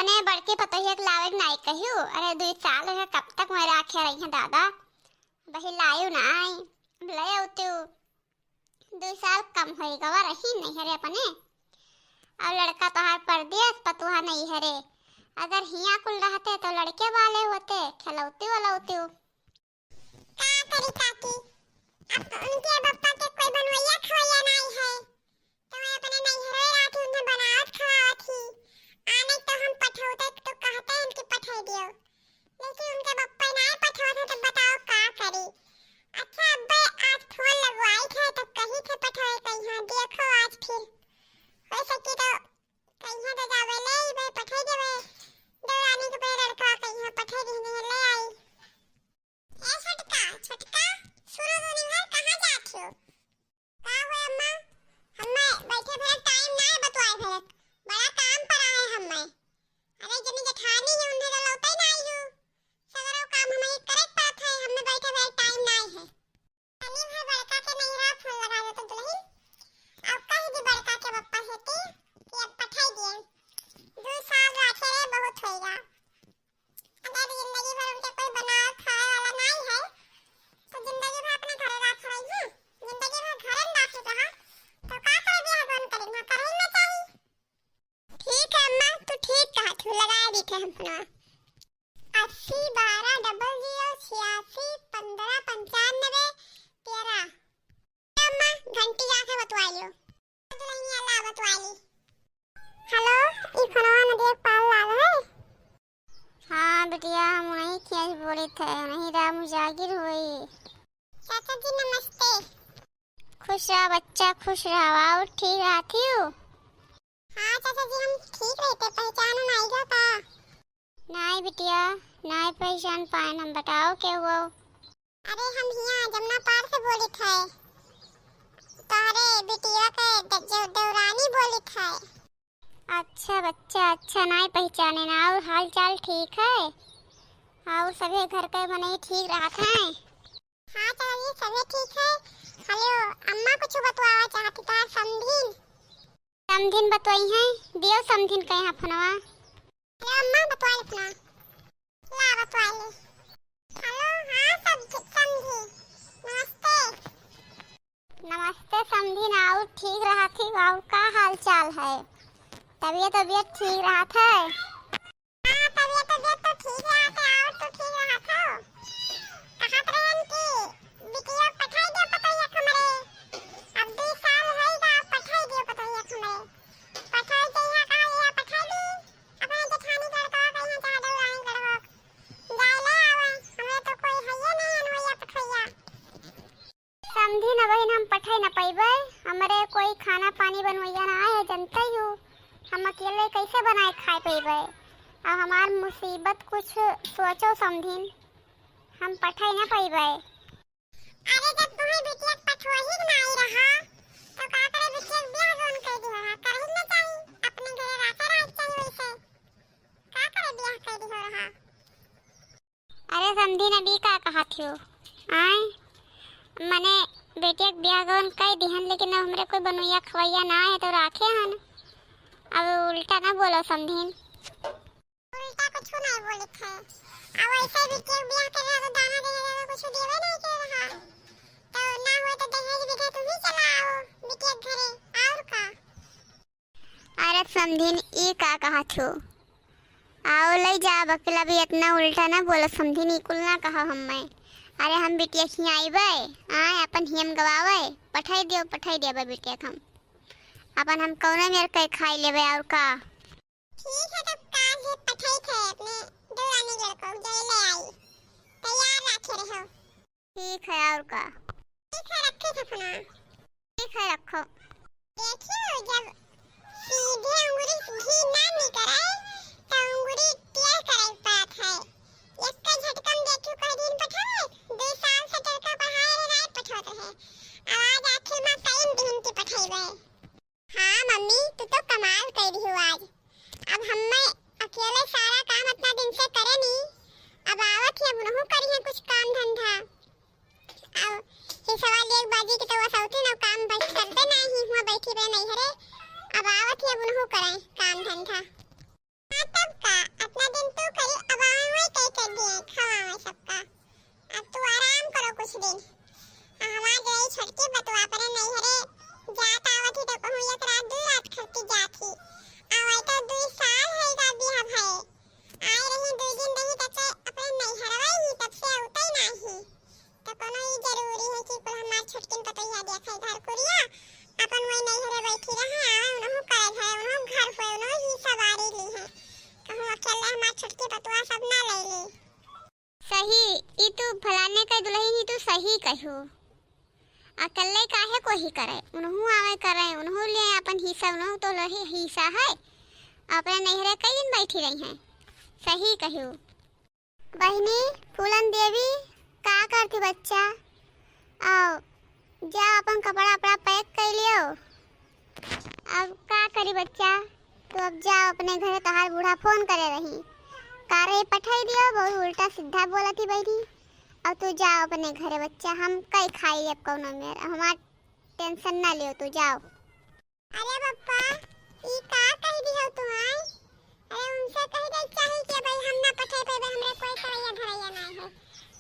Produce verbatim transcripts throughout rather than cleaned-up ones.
ए, बड़की पतोहिया के लावे के नाई कहियो। अरे, दुई साल है, कब तक मैं राखे रही है दादा? बही लायु ना आई, ले आउतिउ। दुई साल कम होई गवा रही नैहरे अपने। और लड़का तोहार परदेस, पतोहा नैहरे। अगर हियाँ कुल रहते तो लड़के वाले होते, खेलौती वलौती। का करी काकी, अब उनके बप्पा के कोई बनवैया खवैया नाई है, तो मैं अपने नैहरे रात उन्हें बनावत खवावत ही। आने तो हम पठौते तो कहते हैं कि पठाई दियो, लेकिन उनके बप्पा नाई पठौत है, तो बताओ का करी। अच्छा अब्बे, आज फोन लगवाई थे तो कही थे पठौए कहिया, देखो आज फिर हो सकी तो कहिया तो जावे ले आई बे, पठाई देवे। देवरानी के बे लड़का कहिया पठाई दीने ले आई। ए छोटका, छोटका, सुनो तो निहार, कहाँ जात हो? का हुए अम्मा? हम्मे बैठे भरक टाइम ना है बतुआए भरक, बड़ा काम पड़ा है हम्मे। अरे जनी जेठानी है, उन्हें तो लौटे ना आई हो। सगरो काम हमें करे के पड़त है, हम्मे बैठे भरक टाइम ना है। तनी भर बड़का के नैहरा फोन लगा दे तो दुल्हन, अब कह दी बड़का के पप्पा से कि, कि अब पठाई दिए। दो साल राखे रहे बहुत होएगा। अगर जिंदगी भर उनके कोई बनाए खाए वाला नहीं है, तो जिंदगी भर अपने घरे राख रही है। जिंदगी भर घरे में राखे रहा, तो का करे बियाह गौन करे, ना करे ही ना चाहिए। ठीक है अम्मा, तू ठीक कहा, तू लगा दी थे हम फोनवा। अस्सी बारह डबल जीरो छियासी पन्द्रह पंचानबे तेरह। अम्मा, घंटी जाके बतवाई लो। दुल्हनिया ला बतवाई ली। हेलो, ई फोनवा नदिया के पार लाग है? हाँ बिटिया, हम वहीं खेस बोली थे, नहीं राम उजागिर होई। चाचा जी नमस्ते। खुश रहा बच्चा, खुश रहा। और ठीक रहती हो? हाँ चाचा जी, हम ठीक रहते, पहचान में आइगा का? नाई बिटिया, नाई पहचान पाए, हम बताओ के हुआ? अरे हम हियाँ जमुना पार से बोली थे, तोहरे बिटिया के द-, जो देवरानी बोली थे। अच्छा बच्चा, अच्छा, नाई पहचाने ना। और हाल चाल ठीक है? और सभी घर के मनई ठीक रहत हैं? हाँ चाचा जी, सभी ठीक है। हेलो, अम्मा कुछ बतवावा चाहती था, समधिन। समधिन बतवाई हैं, दियो समधिन के यहाँ फोनवा। हेलो अम्मा, बतवाई अपना। ला बतवाई। हेलो, हाँ सब समधी, नमस्ते। नमस्ते समधिन, और ठीक रहत ही, और का हाल चाल है? तबीयत, तबीयत ठीक रहत है? हाँ, तबीयत, तबीयत तो ठीक रहत है, और तू ठीक रहत हो? कहत रहन कि बिटिया पठाई दे पतोहिया हमरे, अब दो साल होइगा, पठाई दे पतोहिया हमरे। पठाई जइहा कहा, लिहा पठाई दी। अपने जेठानी के लड़का कहिया चाहे देवरानी के लड़का। जाए ले आवे, हमरे तो कोई हइये नहीं अनवैया पठवैया। समधिन, अबहिन हम पठाई न पइबे, हमरे कोई खाना पानी बनवैया ना है, जनते ही हो। हम अकेले कैसे बनाए खाए पइबे? अब हमार मुसीबत कुछ सोचो समधिन, हम पठाई न पइबे। अरे, जब तुम्हें बिटिया के पठोही के नाई रहा, तो का करे बिटिया के बियाह जौन कर दिया रहा? करही न चाही, अपने घरे राखे रहे के चाही वैसे। का करे बियाह कर दिया रहा? अरे समधिन, अभी का कहत हो? आय, मने बिटिया के बियाह गौन कर दिहन, लेकिन अब हमरे कोई बनवैया खवैया ना है तो राखे हन। अब उल्टा ना बोलो समधिन। उल्टा कुछ नहीं बोलित है। अब ऐसे भी केहू बियाह करे तो दाना दे दे, कुछ देवे नहीं के रहा। तो ना हो तो दहेज विधे तुम ही चला आओ बिटिया के घरे, और का? अरे समधिन, ई का कहत हो? आओ ले जा बकला भी, इतना उल्टा ना बोलो समधिन, ई कुल ना कहो हम्मे। अरे हम बिटिया खियाइबे, आए अपन हियम गवावे, पठाई दियो, पठाई दियो बिटिया के हम। अपन हम कौनो मेर के खाई लेबे और का। ठीक है, तब काल ही पठाई थे अपने देवरानी लड़को, जाए ले आई। तैयार राखे रहो। ठीक है, और का? ठीक है, रखे थे फोन। ठीक है, रखो। देखियो, जब सीधे अंगुरी से घी ना निकरे, तो अंगुरी टेढ़ करे के पड़त है। एक झटकन देखियो, कई दिन पठावे, दो साल से टरका पढ़ाए रे राय पठोत रहे। अब आज आखिर में कई दिन की पठेबे। हाँ मम्मी, तू तो कमाल कर रही हो आज। अब हम्मे अकेले सारा काम इतना दिन से करे नी, अब आवत ही, अब उनहू करी है कुछ काम धंधा। अब ये सवाल एक बाजी के तो वसौती ना काम बस करते ना ही हुआ बैठी रहे नहीं हरे। अब आवत ही, अब उनहू करे काम धंधा। हाँ, तो का अतना दिन तू करी, अब आवे वही कई कर दिए, खावा सबका। अब तू आराम करो कुछ दिन। आ हमार जो ई छोटकी बतवा अपने नैहरे जात आवत ही तो कहूँ एक रात दुइ रात खातिर जात ही। आ वही तो दुइ साल है का बियाह भए। आए रही दुइ दिन रही तब से अपने नैहरवा ही, तब से उतई नाही। तो कोनो ई जरूरी है कि कुल हमार छोटकिन पतोहिया देखे घर कुरिया, अपन वही नैहरे बैठी रहे, आवे उनहु करे है, उनहु घर होए, उनहु ही सवारी ली है। कहूँ अकेले हमार छोटकी पतवा सब ना ले ली। सही, ई तू फलाने के दुल्हन ही तू सही कहू। अकेले काहे कोही करे, उनहु आवे करे, उनहु ले अपन हिस्सा, उनहु तो लही हिस्सा है, अपने नैहरे कई दिन बैठी रही हैं। सही कहू। बहिनी फूलन देवी, का करती बच्चा? आओ, जा अपन कपड़ा उपड़ा पैक कर लियो। अब का करी बच्चा, तू अब जाओ अपने घरे, तोहार बूढ़ा फोन करे रही, का रे पठाई दियो, बहुत उल्टा सीधा बोलत ही बहिनी। अब तू जाओ अपने घरे बच्चा, हम कई खाई अब कौनो मेर, हमार टेंशन ना लियो, तू जाओ। अरे पप्पा, ई का कह दिहो तू, आय? अरे उनसे कह दे चाही कि भाई हम ना पठे पेबे, हमरे कोई तरैया धरैया ना है।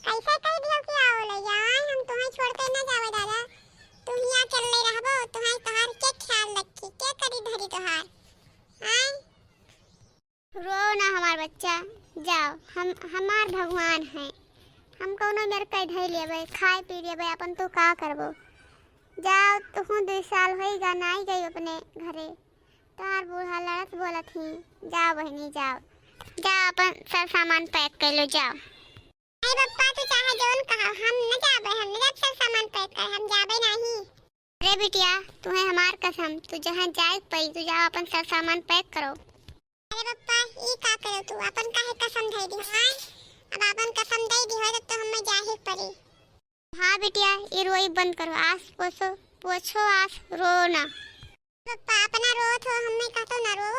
कैसे कह दिहो कि आओ ले जा, आय हम तुम्हें छोड़ के ना जावे दादा, तू हियाँ अकेले रहबो, तुम्हें तोहार के ख्याल रखी, के करी धरी तोहार, आय? रो ना हमार बच्चा, जाओ, हम, हमार भगवान है, हम कौनो मेर कई धई लेबे, खाए पी लेबे, अपन तू का करबो? जाओ, तुहूँ दुई साल होई गा, ना आई गई अपने घरे, तोहार बूढ़ा लड़त बोलत ही। जाओ बहिनी, जाओ, जाओ, अपन सब सामान पैक कर लो, जाओ। अरे पप्पा, तू चाहे जौन कहो, हम न जाबे, हम न जाब सब सामान पैक करे, हम जाबे नाही। अरे बिटिया, तुम्हें हमार कसम, तू जहाँ जाए के पड़ी, तू जाओ अपन सब सामान पैक करो। अरे पप्पा, ई का करो तू, अपन काहे कसम धई दी, हाँ? अब अपन कसम दे दी हो, तब तो हमें जाही के पड़ी। हाँ बिटिया, ई रोई बंद करो, आस पोछो, पोछो आस, रो ना। पप्पा, अपना रोत हो, हमें कहतो ना रो।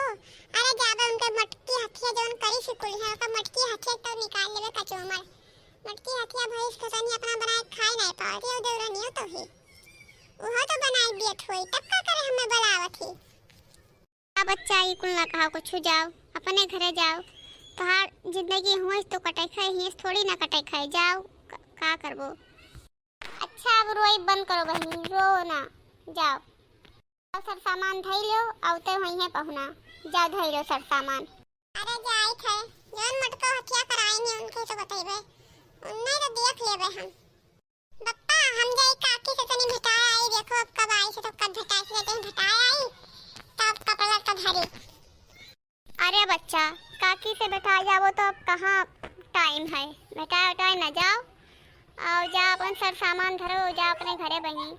अरे जाबे उनके मटकी हथिया जौन करी सिकुली है, ओकर मटकी हथिया तो निकाल लेबे कचोमर। मटकी हथिया भैंस खसनी अपना बनाए खाए नहीं पावत, ये देवरनियो तो ही। उहो तो बनाए दियत होई, तब का करे हमें बुलावत ही? का बच्चा, ई कुल ना कहा कुछ, जाओ, अपने घरे जाओ। तोहार जिंदगी हुए तो कटे खाए, हियस थोड़ी ना कटे खाए, जाओ, क-, का करबो? अच्छा, अब रोई बंद करो बहिनी, रो ना, जाओ। अब सब सामान धई लो, अउते होई है पहुना, जाओ धई लो सब सामान। अरे जाइत है, जौन मटको हथिया कराई नहीं उनके तो बतइबे, उन्ने तो देख लेबे हम। बप्पा, हम जाई काकी से तनी भेटाए आई, देखो अब कब आई से तो कब भेटाए से तो भेटाए आई, तब कपड़ा लत्ता धरी। अरे बच्चा, काकी से भेटाए जाबो तो अब कहाँ टाइम है, भेटाए उटाए ना जाओ, और जा अपन सर सामान धरो, जा अपने घरे बहिनी।